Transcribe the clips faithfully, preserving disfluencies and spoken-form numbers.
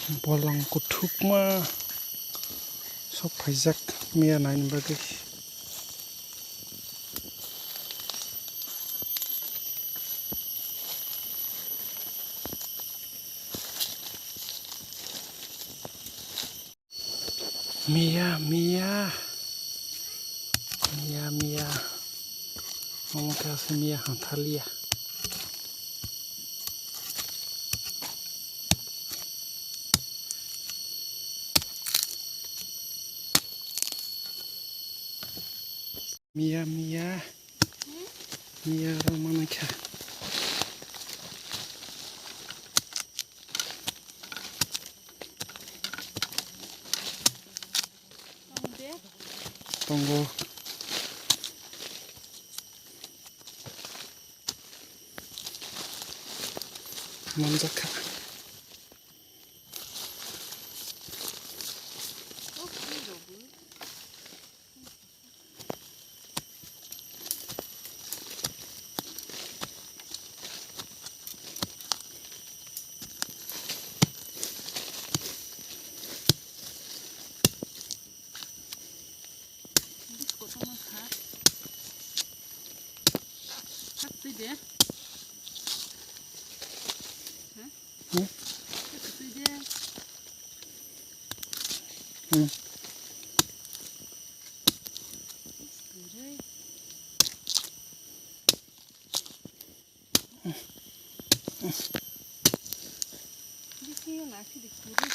Bolong kuthukma sok phaijak miya naini bagwi. Miya, miya. Miya, miya. Omo khe aswk miya hanthalia. Miya, miya. Miya rw manwi kha. Tongo. Manjak kha. Kotorma kha. Hak twi de. Ha? Hmm? Hak twi de. Hmm. Is kwrwi. Bisingo nakhe de kwrwi.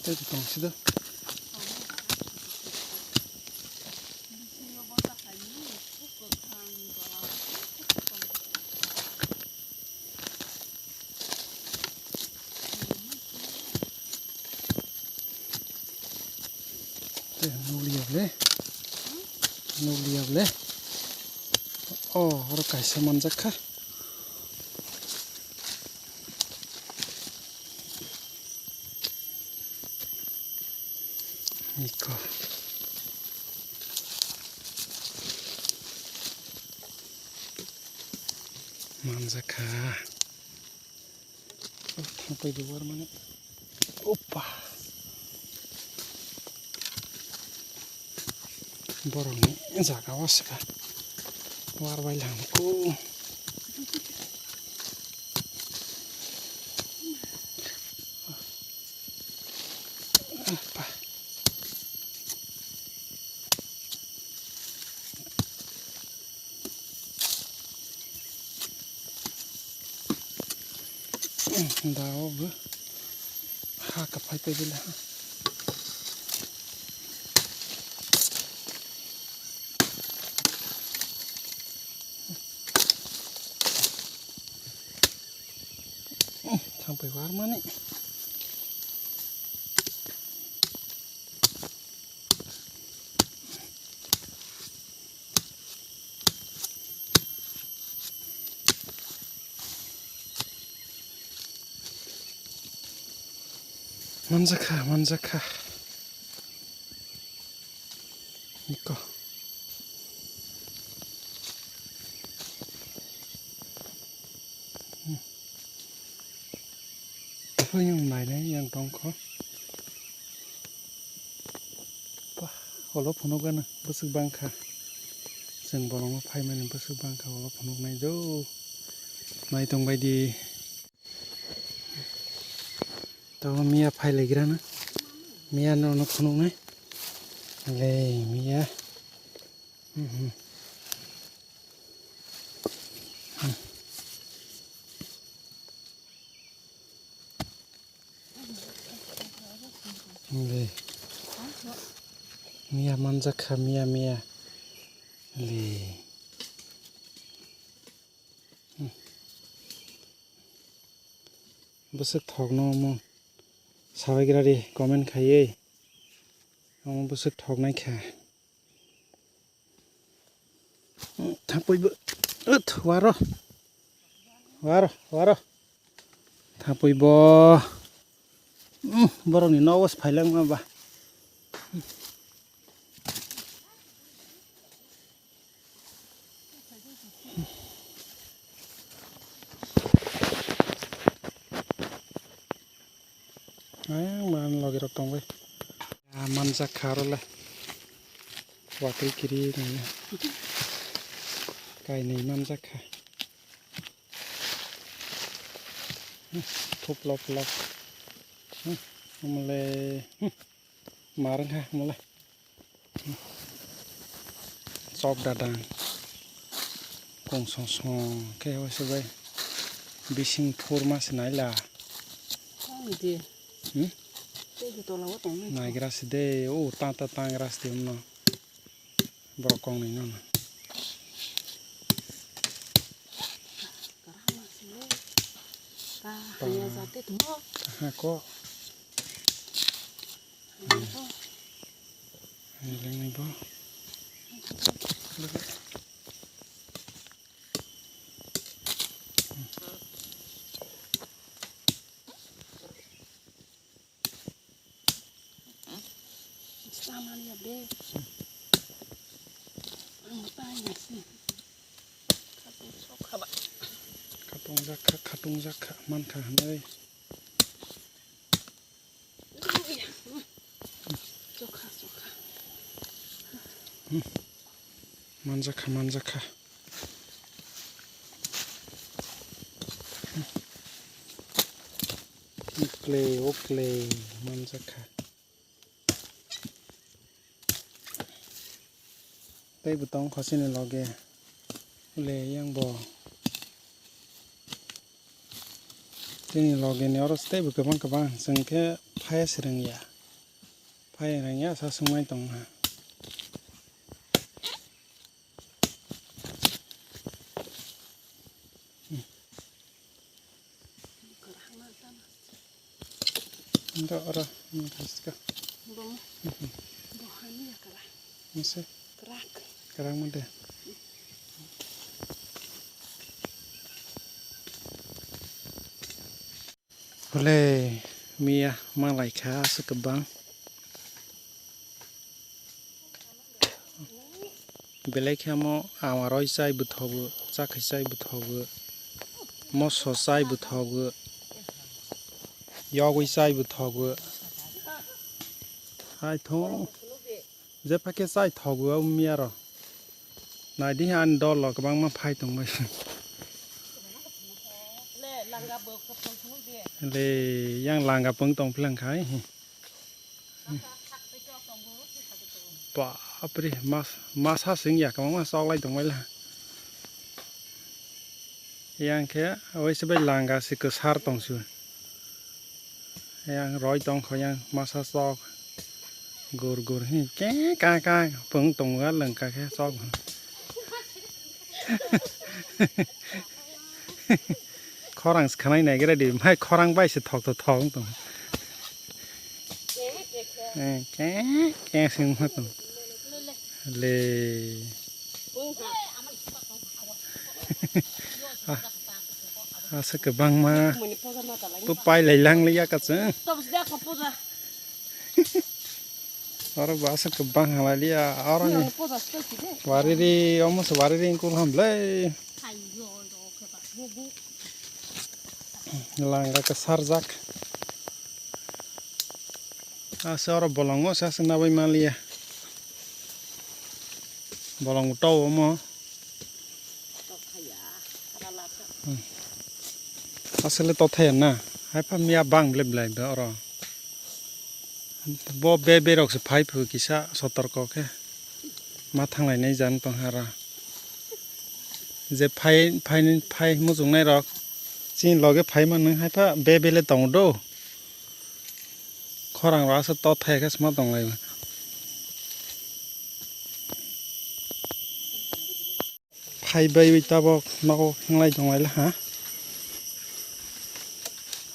Tei tong sida. Tei nukliya le. Nukliya le. Oh, oro kaisa manjak kha. Iko. Manjak kha. Thangpai di war mani. Opa. Borokni jaga o swkha. War bai lang kho. Opa. Da o bo ha kaphai tei bela. Thangpai war mani. Manjakha, manjakha. Iko. Hmm. Yang nainai yang tongkho. Pah, olo phunukgano bwswk bangkha. Chwng bolongno phaimani bwswk bangkha olo phunuknai do. Nai tongbaidi. Tabuk miya phailaigirana. Miya nono phunuknai. Le miya. Mhm. Le. Miya manjakha, miya, miya. Le. Bwswk thokno omo. Sabaikra di comment khaiwi. Omo bwswk thoknai kha. Thapui bo. Ut, waro. Waro, waro. Thapui bo. Hmm, borokni nogo se phailangma ba. Ayang man logi rok tong bai. Ah, manjak kha aro le. Watwi kiri nai. Kainwi manjak kha. Thup lok lok. Mole. Marang ha mole. Chok dadang. Kong song song khe waisa bai. Bising phur ma se naila. Tang di. Hmm? Tei di tola o tong nai. Naigra se de. O ta ta tangra se de mno. Borok kong nai no. Kaham se. Ka hanya jate tumo. Kaha ko. Hanya to. Hanya lengnai bo. Samani ya be. Ang tanya sih. Khatung sok kha ba. Khatung jak kha, khatung jak kha, man kha hwnwi. Chokha, chokha. Manjakha, manjakha. Ukle, ukle, manjakha. Tei bo tong kho chini loge. Ule yang bo. Chini loge ni oro tei bo kwbang kwbang. Chwng khe phai se rwngya. Phai rwngya sa swngmai tong ha. Ndo oro, hmm, kaska. Bo. Mhm. Bo hani ya kara. Mase. Krak. Krak mode. Hole miya malai kha aswk kwbang. Belai khe omo amaroi chai bwthogo, chakhai chai bwthogo, moso chai bwthogo, yogwi chai bwthogo. Hai thung. Jepha khe chai thogo o miya rok. Naidi ani dol rok kwbangma phai tongbai. Le yang langa pung tong phlang khai. Bapre mas masa sing ya kwbangma chok lai tongbai la. Yang khe oise bai langa se kwsar tong su. Yang roi tong kho yang masa chok. Gur gur hi ke ka ka pung tong ga leng ka khe chok. Khorang se khanai nai gra di mai khorang bai se thok thok thok tong. Eh, ke ke sing ma tong. Le. Aswk kwbangma bw pailai lang liya kachwng. Oro bo aswk kwbang halai liya. Oro ni wariri omo se wariri wngkul ham le. Langa kwsarjak. Asa oro bolongo se asa nabai maliya. Bolong to omo. Aswk le tothaya na. Haipha miya bang ble ble be oro. Bo be be rok se phai phu kisa sotorko khe. Ma thanglainai jan tong hara. Je phai phai phai muchungnai rok. Chini loge phai mano haipha be be le tongo do. Khorang rok aswk to thai khe sma tong lai. Phai bai tabok nogo hinglai tong lai ha.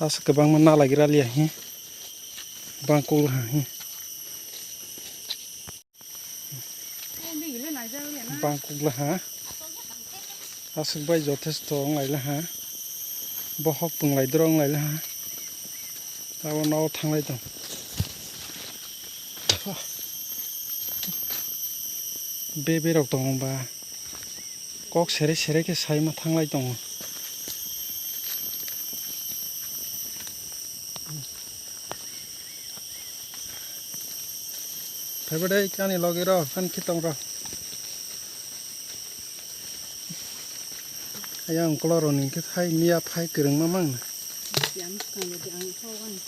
Aswk kwbangma nalai gra liya hi. Bang kul ha hi. Bang kuk la ha. Aswk bai jothesto wng lai la ha. Bohok pung lai doro wng lai la ha. Abo nogo thang lai tong. Bebe rok tongo ba. Kok sere sere khe sai ma thang lai tongo. Hai bwdai chani logi ro, phan khitong ro. Ayang kolo ro ni khe thai miya phai kwrwng ma mang. Yang kang di ang thogani.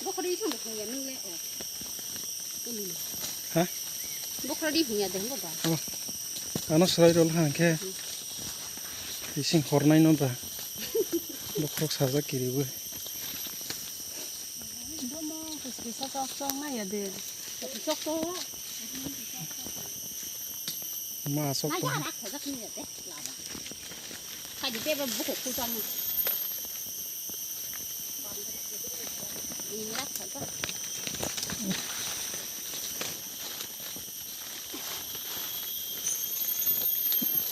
Bokhori thang thang ya nung le o. Ha? Bokhori thang ya deng ba. Abo. Ano srai rol hang khe. Ising hornai no da. Bokhorok sajak kiribo. Bomo kis kisa sok sok na ya de. Sok sok. Ma sok. Na ya rak sajak ni ya de. Laba. Kadi beba buko kuchang. Ini rak sajak.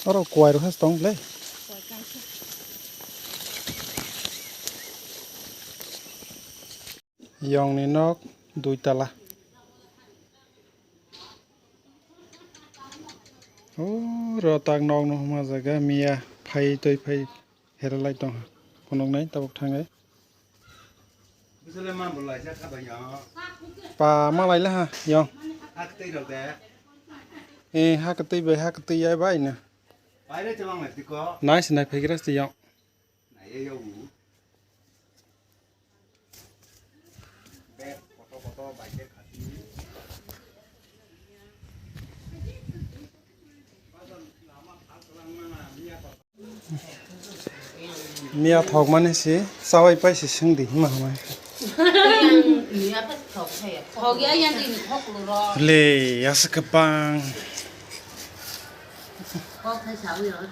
Oro kuwai rok has tong le. Yong ni nok dui tala. O ro tak nok no huma jaga miya phai twi phai. Heralai tong ha. Phunuknai tabuk thangai. Bwswlai ma bo laijak kha bai ya. Pa ma laila ha yong. Hak twi rok de. Eh, hak twi bai hak twi ya bai na. Bai re chwlang lai tiko. Nai sinai phaigra si yong. Nai ye yo. Miya thok mani si chawai pai si sing di hima hama. Thok ya yang di thok lu ro. Le ya se kebang.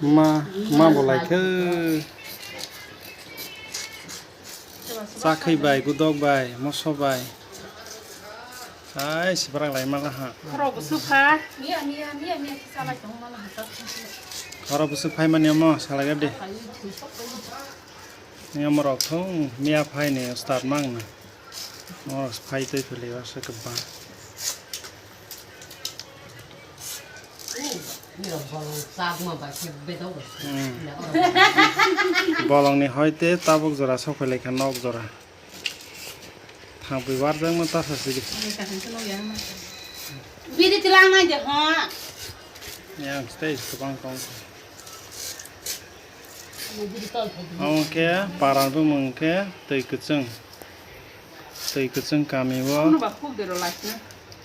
Ma, ma bo lai khe. Chakhwi bai, gudok bai, moso bai. Hai, sibrak lai mala ha. Khoro busu pha. Khoro busu phai mani omo, salai gade. Ni omo rok thung, miya phai ni start mang na. Omo rok phai tei philai o se kebang. Hmm. Bolong ni hoi te tabuk jora sokhoi lai kha nok jora. Thangpui warjakma ta sa sidi. Bidi tilang nai de ho. Yang stay kwbang kong. Omo khe paran bumung khe twi kwchwng. Twi kwchwng kami o.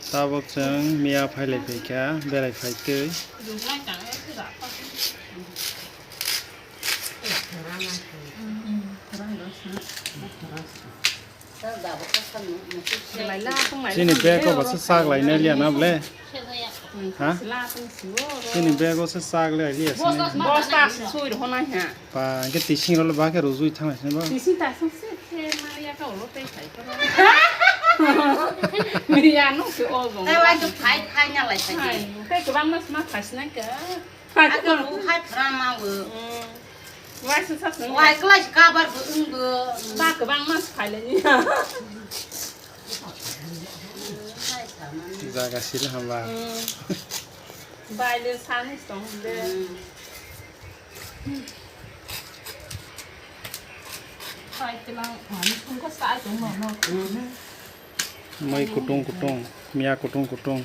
Tabuk chwng miya phailai phaikha berai phaitwi. Chini bag o basa sak lai nai liya na ble? Ha? Chini bag o se sak lai liya sini. Bosta sui rw nai ha. Pa, hingke tising rolo ba khe rujui thang lai sini bo. Tising ta sung se khe ma ya ka ulo tei khai ko. Ya no ke o bo. Tei wai tu khai khai nya lai khai. Khai, tei kwbang mas ma khai sinai ka. Ako bo khai phra ma bo. Wai se sa sung. Wai klai se kabar bo wng bo. Ba kwbang mas khai lai ni. Jaga sila hamba. Baile sani tong de. Mai kutung kutung, miya kutung kutung.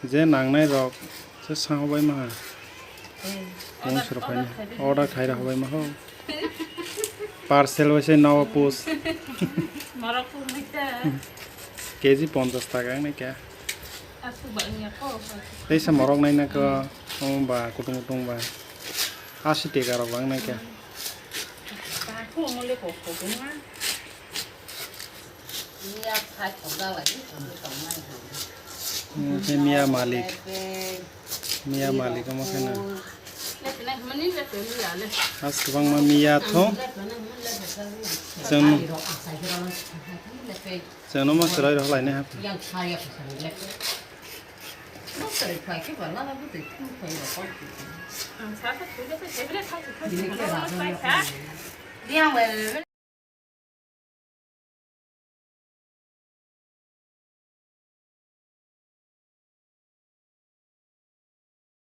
Je nangnai rok se sango bai maha. Wng soro phaini order khai rok bai maha. Parcel bai se nawa post. Morok purmita. K G ponchas taka wng nai kha. Aswk ba wngya kho. Teisa morok nai nai kho, omo ba kutung kutung ba. Asi teka rok ba wng nai kha. Ba kho mo le kok kok wng ma. Miya phai thok da lai ni thok ni tong nai. Omo khe miya malik. Miya malik omo khe na. As kwbangma miya tho. Chwng, chwngno ma chwrai rw lai nai hap.